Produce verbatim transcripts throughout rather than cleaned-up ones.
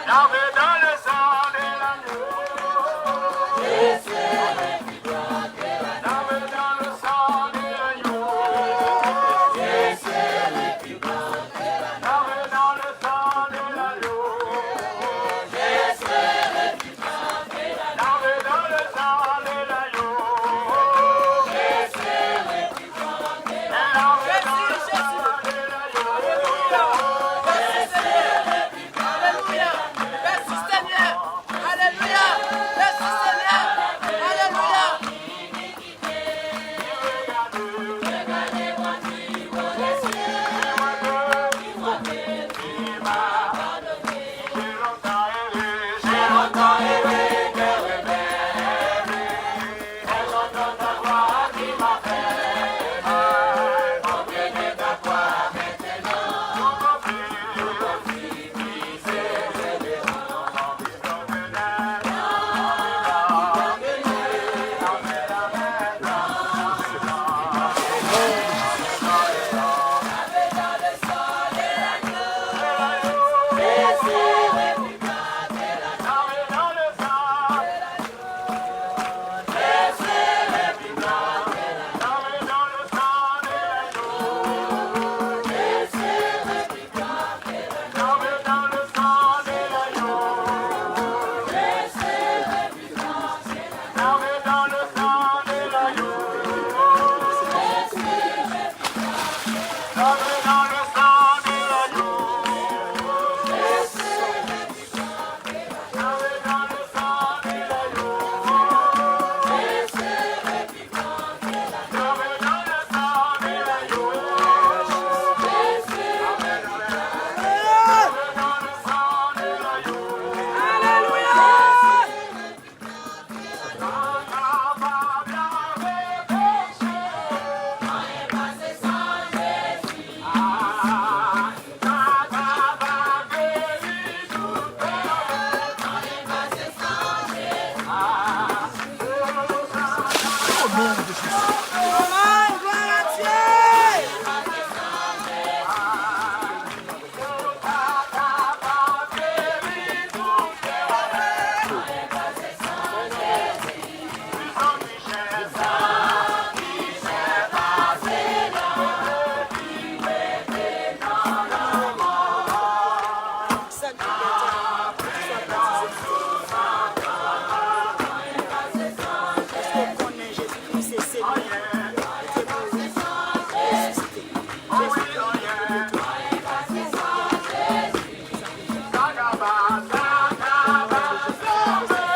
Lavé dans le sang de l'agneau. Lavé dans le sang de l'agneau. Lavé dans le sang de l'agneau. Lavé dans le sang de l'agneau. Lavé dans le sang de l'agneau. Alelouya! Mèsi, Senyè! Alelouya! Mèsi, Senyè! Alelouya! Chak jou Bètè, swa batize, èske w konnen Jezikri se Senyè ki te mouri, ki resisite? Jezikri antre pou nou tou.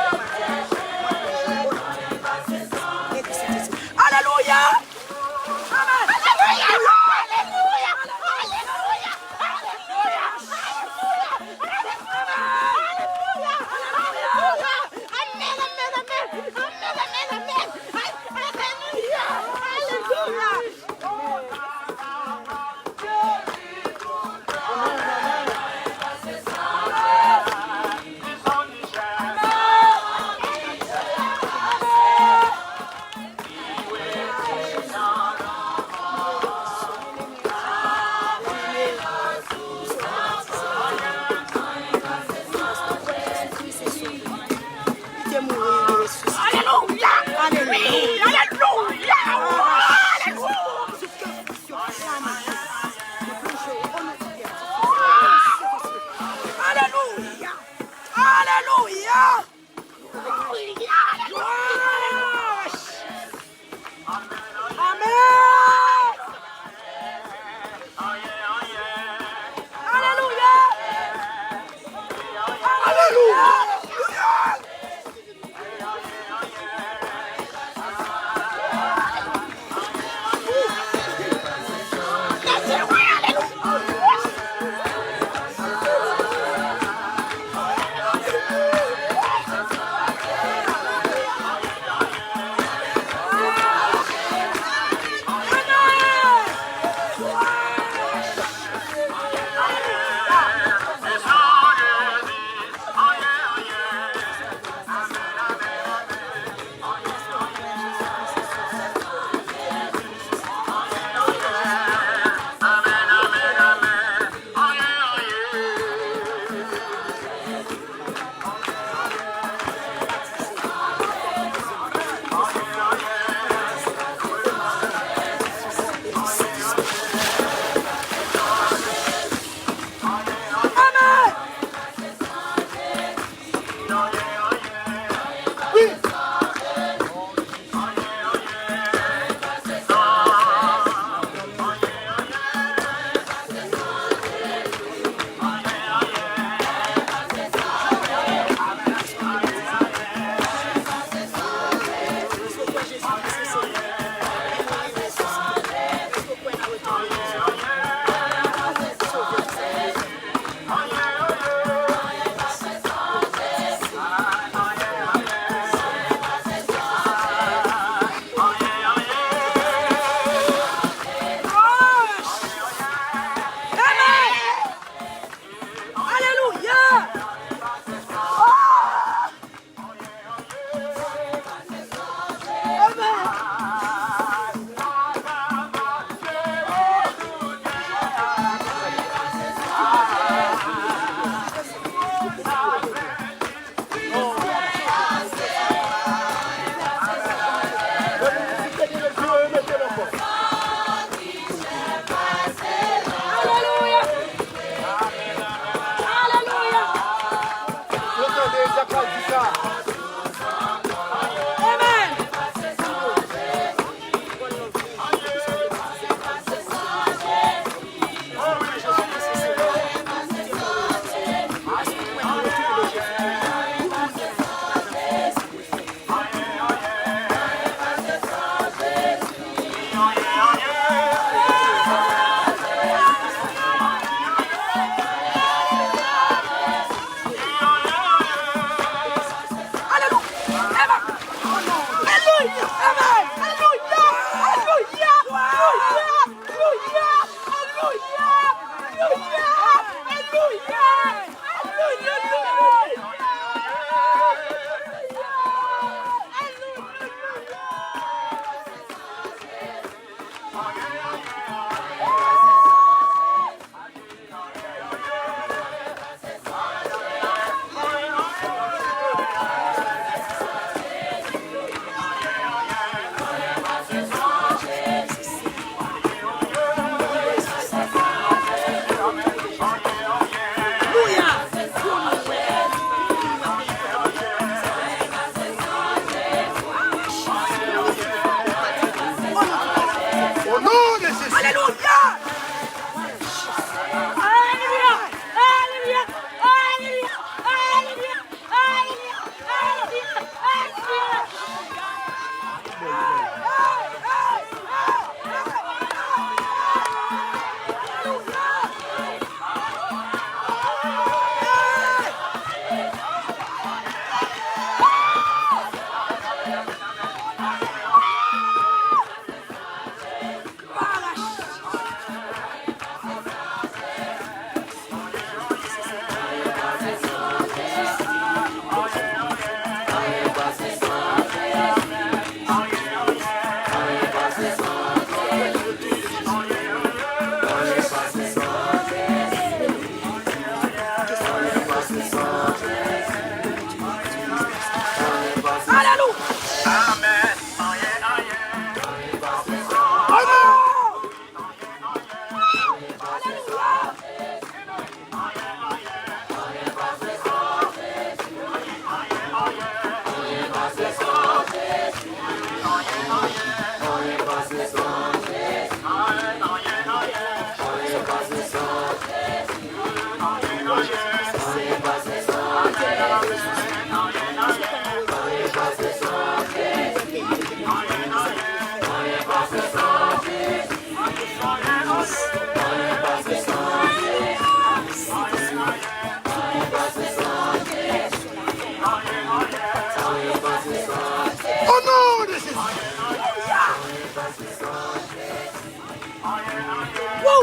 Alelouya! Alelouya! Alelouya! Alelouya! Alelouya!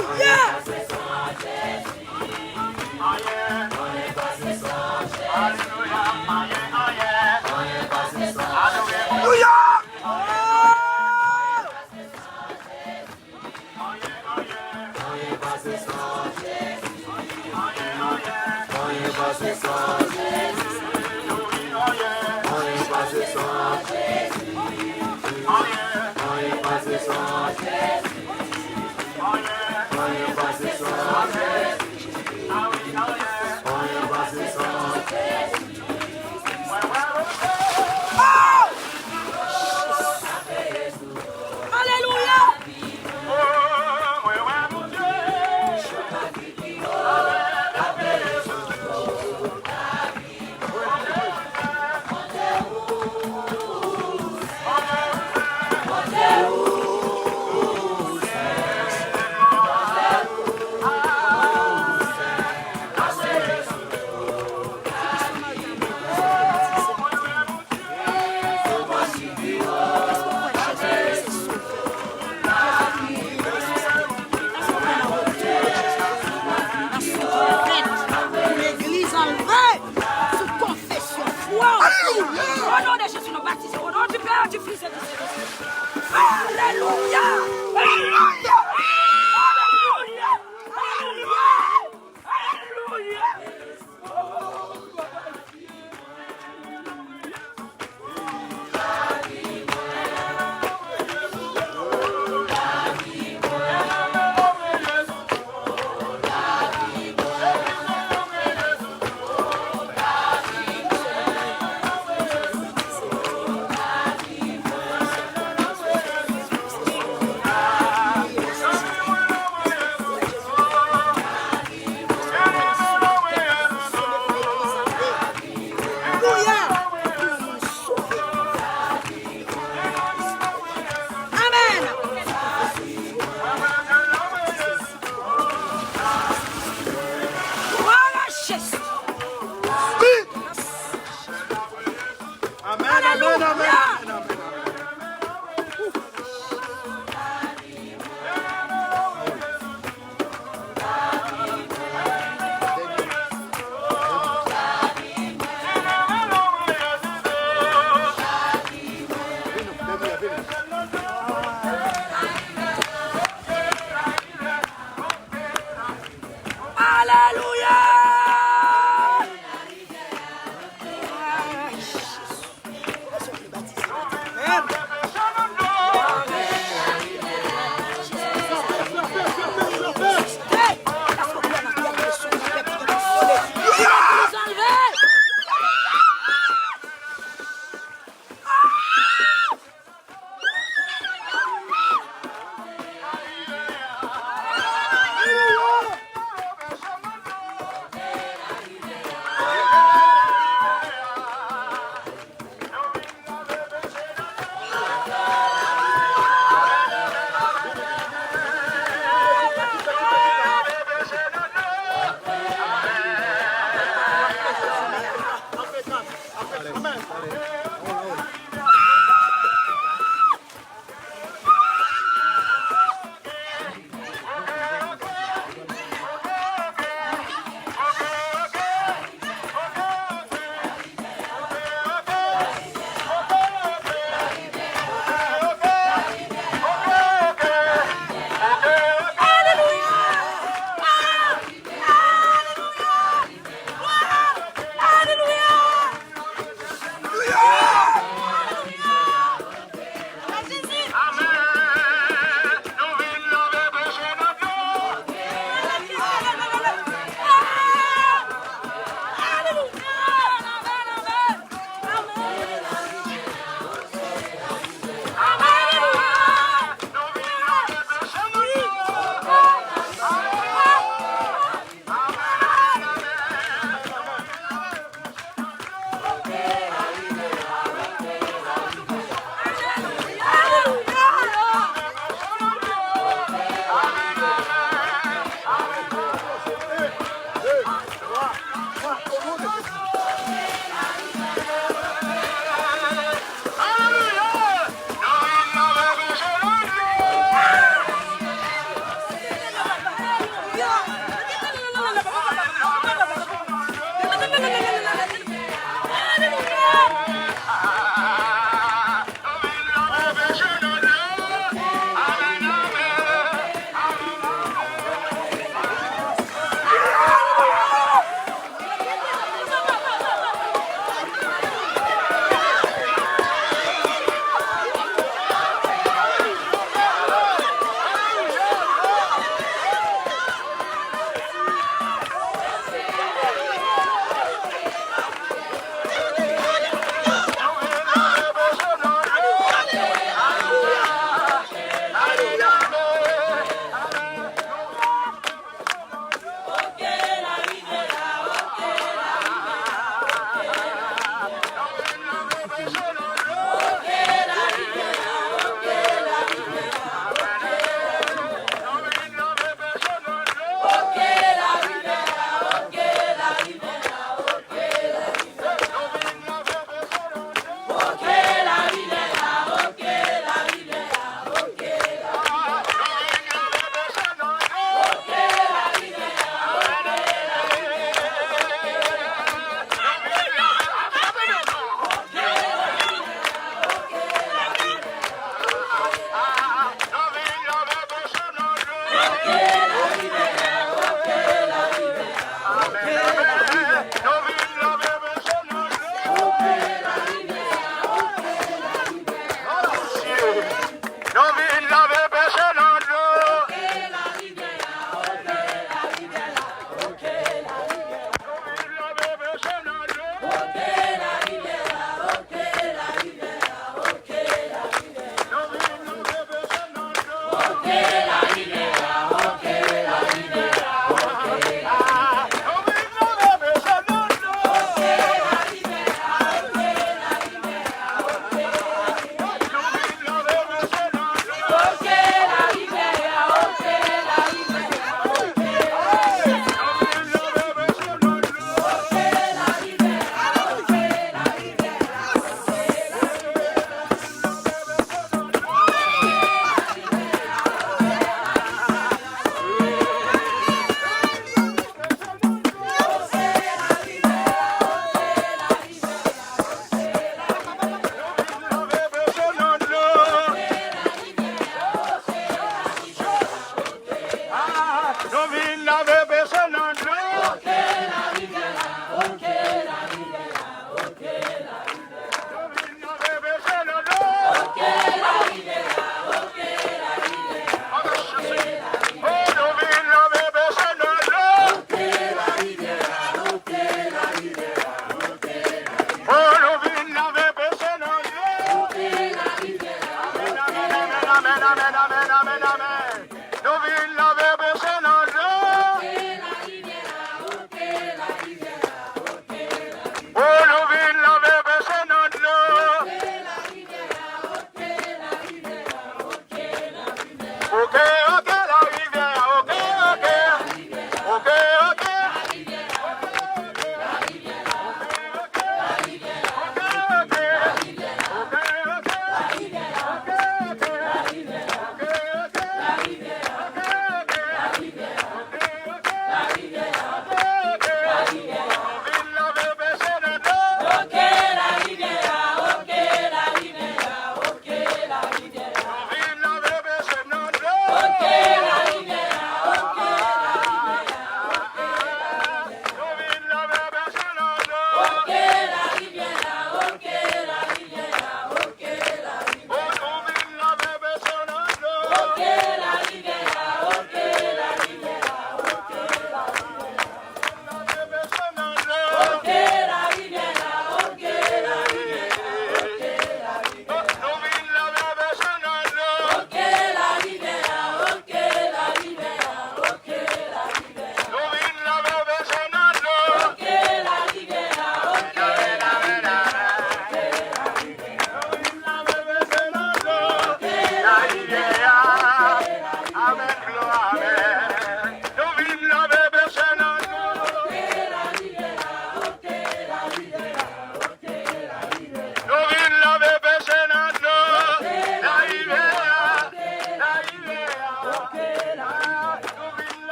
Alelouya! Legliz an leve sou konfesyon fwa. Alelouya! O non de Jezi, nou batize. O non du Père, du Fils et du Saint-Esprit. Alelouya! Alelouya! Alelouya! Alelouya! Alelouya!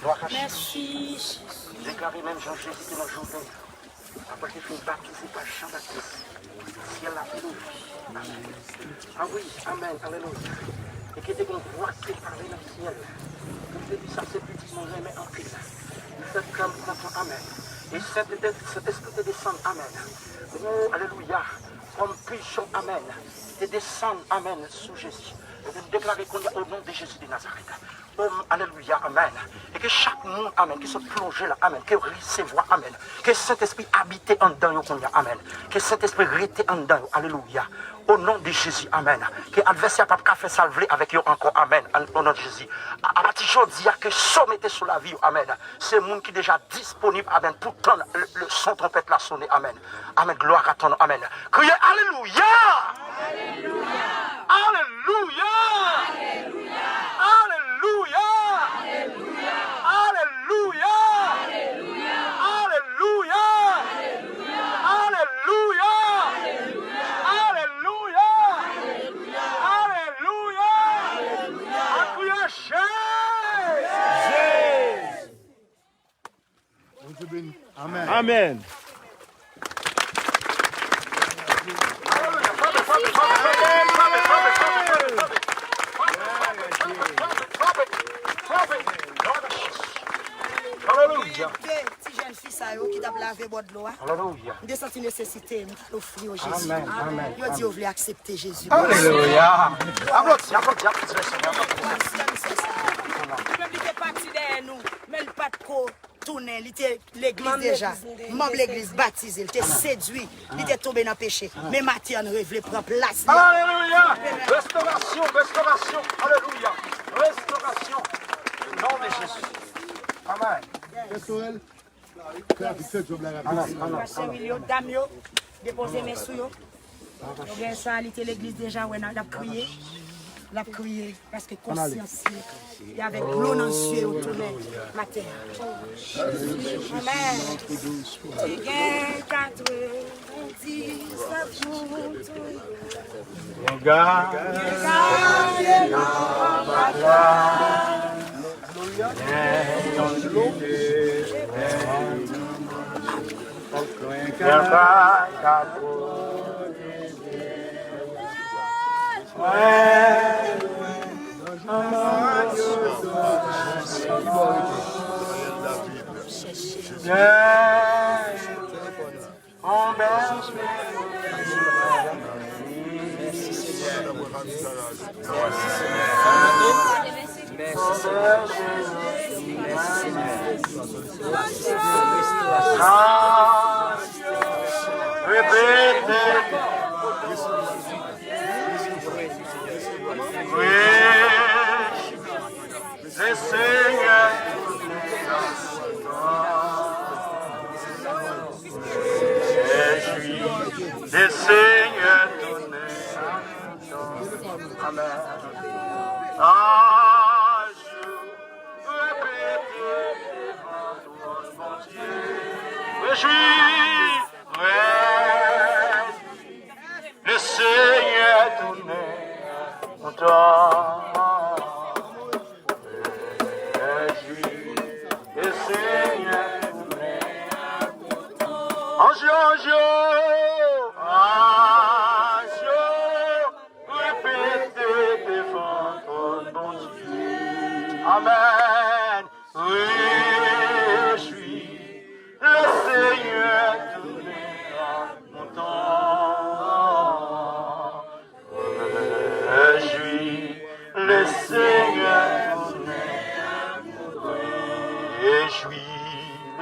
Mèsi, Jezi. Deklare menm jan Jezi te nan Jouden, apre l te fin batize pa Jan Batis, syèl la te louvri. Amèn. A wi, amèn, alelouya. E ke te gen yon vwa ki te pale nan syèl. Pou te di sa, se pitit mwen renmen anpil. Li fè kè m kontan, amèn. E Sentespri te desann, amèn. O, alelouya. Kòm pijon, amèn. Te desann, amèn, sou Jezi. E nou deklare kounye a, o non de Jezi de Nazarèt. O, alelouya, amèn. E ke chak moun, amèn, ki sot plonje la, amèn, ke yo resevwa, amèn. Ke Sentespri abite anndan yo kounye a, amèn. Ke Sentespri rete anndan yo, alelouya. O non de Jezi, amèn. Ke advèsè a p ap ka fè sa l vle avèk yo ankò, amèn. An, o non de Jezi. A, apati jodi a, ke so mete sou lavi yo, amèn. Se moun ki deja disponib, amèn, pou tann le, le son twonpèt la sonnen, amèn. Amèn, glwa a ton non, amèn. Kriye, alelouya! Alelouya! Alelouya! Alelouya! Alelouya! Alelouya! Bondye beni. Amèn. Amèn. Alelouya. Ti jèn fi sa yo ki t ap lave bò dlo a. Alelouya. M te santi nesesite, m t al ofri yo Jezi. Amèn, amèn, yo di yo vle aksepte Jezi. Alelouya. Aplodi, aplodi, aplodi, mesye, aplodi. Li menm li te pati dèyè nou, men li pa t ko tounen, li te legliz deja. Manm legliz, batize, li te sedwi, li te tonbe nan peche. Men maten an, nou vle pran plas li. Alelouya. Restorasyon, restorasyon. Alelouya. Restorasyon. O non de Jezi. Amèn. Pè Sorel, fè rapid, fè djòb la rapid. Mache, Wilio, dam yo, depoze men sou yo. Yo gen sa, li te legliz deja, wè nan, l ap kriye. L ap kriye, paske konsyans li, li avèk dlo nan zye yo tounen maten an. Amèn. Te gen katrevendiznèf jou tou. Gade nan patra. Repete. Wi. Le Senyè tounen ankò. Rejwi, le Senyè tounen ankò. Amèn. Anj yo repete devan twòn Bondye. Rejwi, rejwi. Le Senyè tounen kontan. Rejwi, le Senyè tounen kontan. Anj yo, anj yo, anj yo, repete devan twòn Bondye. Amèn. Rejwi, le Senyè tounen ak mouton. Rejwi, le Senyè tounen ak mouton. Rejwi,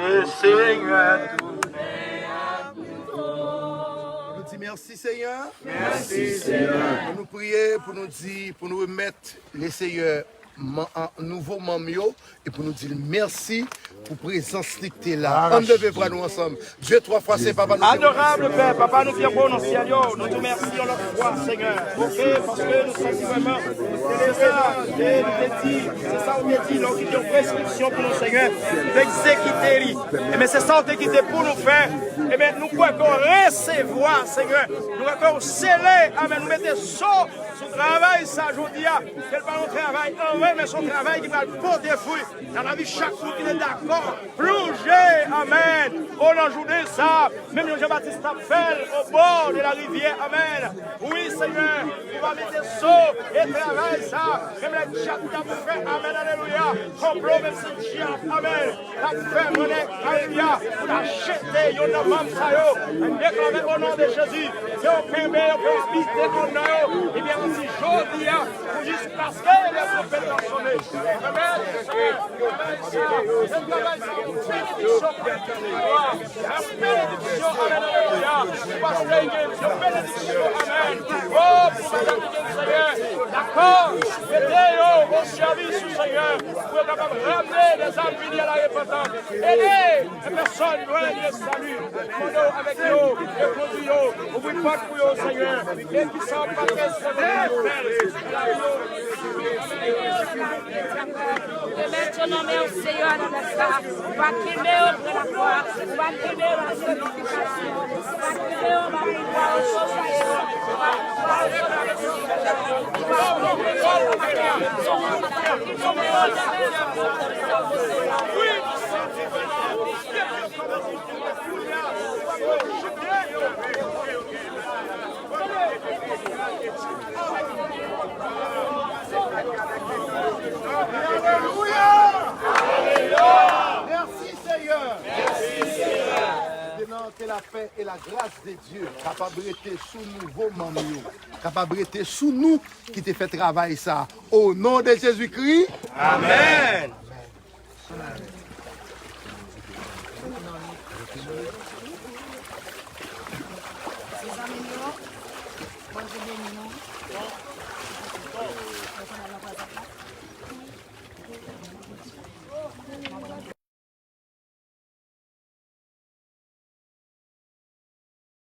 le Senyè tounen ak mouton. Nou di mèsi, Senyè. Mèsi, Senyè. Pou nou priye, pou nou di, pou nou remèt le Senyè man, an, nouvo manm yo, e pou nou di l mèsi pou prezans li k te la. Ann leve vwa nou ansanm. Dye twa fwa sen, Papa nou ki nan syèl. Adorable Père, Papa nou ki anwo nan syèl yo, nou di w mèsi yon lòt fwa, Senyè. Oke, paske nou santi vrèman, se sa ke nou te di, se sa ou te di, lè w kite yon preskripsyon pou nou, Senyè. Nou egzekite li. Ebyen, se sa ou te kite pou nou fè. Ebyen, nou kwè ke w resevwa, Senyè. Nou kwè ke w sele. Amèn. Nou mete so sou travay sa jodi a. Ke l pa yon travay an Men se yon travay ki pral pote fwi nan lavi chak moun ki te dakò plonje, amèn, o nan jounen sa, menm jan Jan Batis t ap fè l o bò de larivyè, amèn. Wi, Senyè, ou va mete so e travay sa, menm lè dyab t ap fè, amèn, alelouya, konplo, menm si dyab, amèn, t ap fè mwen, alelouya, pou n achete youn nan manm sa yo, deklare o non de Jezi, ke w kenbe yo, ke w abite anndan yo, ebyen, ann di jodi a, pou jis paske yo twonpe l nan sonnen. Amèn, Senyè, amèn, Senyè, se travay sa, yon benediksyon pou Yon benediksyon, alelouya. Pastè Higgins, yon benediksyon, amèn. O, pou madanm Higgins, Senyè, dakò, mete yo o sèvis ou, Senyè, pou yo kapab ramne dèzam vini a la repantans. Ede lè pèsòn lwanye sali, mande w avèk yo e kondui yo, ouvri pòt pou yo, Senyè, e ki sa w pa t eskonde yo fè l. Remèt yo nan men w, Seyè, nan lè sa. Ou va kenbe yo pre lakwa. Ou va kenbe yo nan glorifikasyon. Ou va kenbe yo nan glwa, o non de Jezi. Ou va kenbe yo nan glwa, o non de Jezi. Alelouya! Alelouya! Mèsi, Senyè. Mèsi, Senyè. Ke lapè e lagras de Dye kapab rete sou nouvo manm yo, kapab rete sou nou ki te fè travay sa. O non de Jezikri. Amèn.